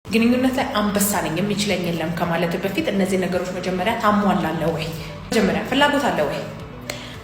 ግንኙነት ላይ አንበሳ ነኝ፣ የሚችለኝ የለም ከማለት በፊት እነዚህ ነገሮች መጀመሪያ ታሟላለህ ወይ? መጀመሪያ ፍላጎት አለ ወይ?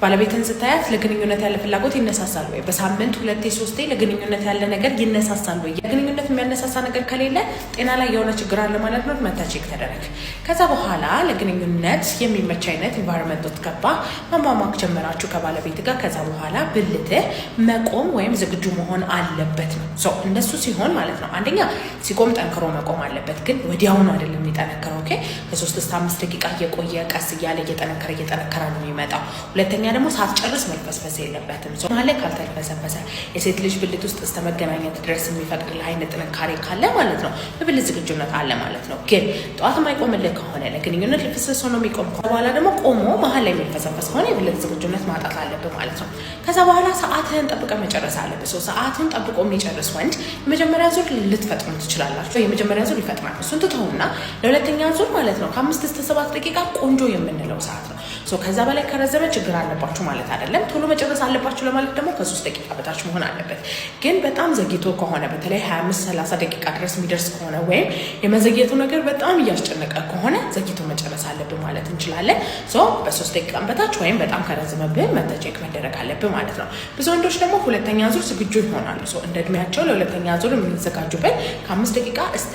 ባለቤትህን ስታያት ለግንኙነት ያለ ፍላጎት ይነሳሳል ወይ? በሳምንት ሁለቴ ሶስቴ ለግንኙነት ያለ ነገር ይነሳሳል ወይ? ለግንኙነት የሚያነሳሳ ነገር ከሌለ ጤና ላይ የሆነ ችግር አለ ማለት ነው። መተህ check ተደረግ። ከዛ በኋላ ለግንኙነት የሚመች አይነት environment ውስጥ ገባ፣ መሟሟቅ ጀመራችሁ ከባለቤት ጋር። ከዛ በኋላ ብልትህ መቆም ወይም ዝግጁ መሆን አለበት ነው። So እንደሱ ሲሆን ማለት ነው፣ አንደኛ ሲቆም ጠንክሮ መቆም አለበት፣ ግን ወዲያውኑ አይደለም የሚጠነክረው። Okay፣ ከ3 እስከ 5 ደቂቃ እየቆየ ቀስ እያለ እየጠነከረ እየጠነከረ ነው የሚመጣው። ሁለተኛ ደግሞ ሳትጨርስ መልፈስፈስ የለበትም። መሀል ላይ ካልተልፈሰፈሰ፣ የሴት ልጅ ብልት ውስጥ እስከ መገናኘት ድረስ የሚፈቅድልህ አይነት ጥንካሬ ካለ ማለት ነው የብልት ዝግጁነት አለ ማለት ነው። ግን ጠዋት የማይቆምልህ ከሆነ፣ ለግንኙነት ልፍስፍስ ሆኖ የሚቆም በኋላ ደግሞ ቆሞ መሀል ላይ የሚልፈሰፈስ ከሆነ የብልት ዝግጁነት ማጣት አለብህ ማለት ነው። ከዛ በኋላ ሰዓትህን ጠብቀህ መጨረስ አለብህ። So ሰዓቱን ጠብቆ የሚጨርስ ወንድ የመጀመሪያ ዙር ልትፈጥኑ ትችላላችሁ። የመጀመሪያ ዙር ይፈጥናል። እሱን ትተውና ለሁለተኛ ዙር ማለት ነው ከ5 እስከ 7 ደቂቃ ቆንጆ የምንለው ሰዓት ነው። So ከዛ በላይ ከረዘመ ችግር አለባችሁ ማለት አይደለም። ቶሎ መጨረስ አለባችሁ ለማለት ደግሞ ከ3 ደቂቃ በታች መሆን አለበት። ግን በጣም ዘግይቶ ከሆነ፣ በተለይ 25 30 ደቂቃ ድረስ የሚደርስ ከሆነ ወይም የመዘግየቱ ነገር በጣም እያስጨነቀ ከሆነ ዘግይቶ መጨረስ አለብን ማለት እንችላለን። So በ3 ደቂቃ በታች ወይም በጣም ከረዘመብን መተህ check መደረግ አለብን ማለት ነው። ብዙ ወንዶች ደግሞ ሁለተኛ ዙር ዝግጁ ይሆናሉ። So እንደ እድሜያቸው ለሁለተኛ ዙር የሚዘጋጁበት ከ5 ደቂቃ እስከ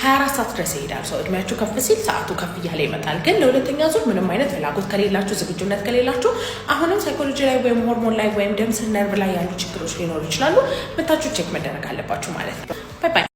24 ሰዓት ድረስ ይሄዳል። So እድሜያችሁ ከፍ ሲል ሰዓቱ ከፍ እያለ ይመጣል። ግን ለሁለተኛ ዙር ምንም አይነት ፍላጎት ከሌላችሁ፣ ዝግጁነት ከሌላችሁ፣ አሁንም psychology ላይ ወይም ሆርሞን ላይ ወይም ደም ስር ነርቭ ላይ ያሉ ችግሮች ሊኖሩ ይችላሉ። መታችሁ check መደረግ አለባችሁ ማለት ነው። Bye bye።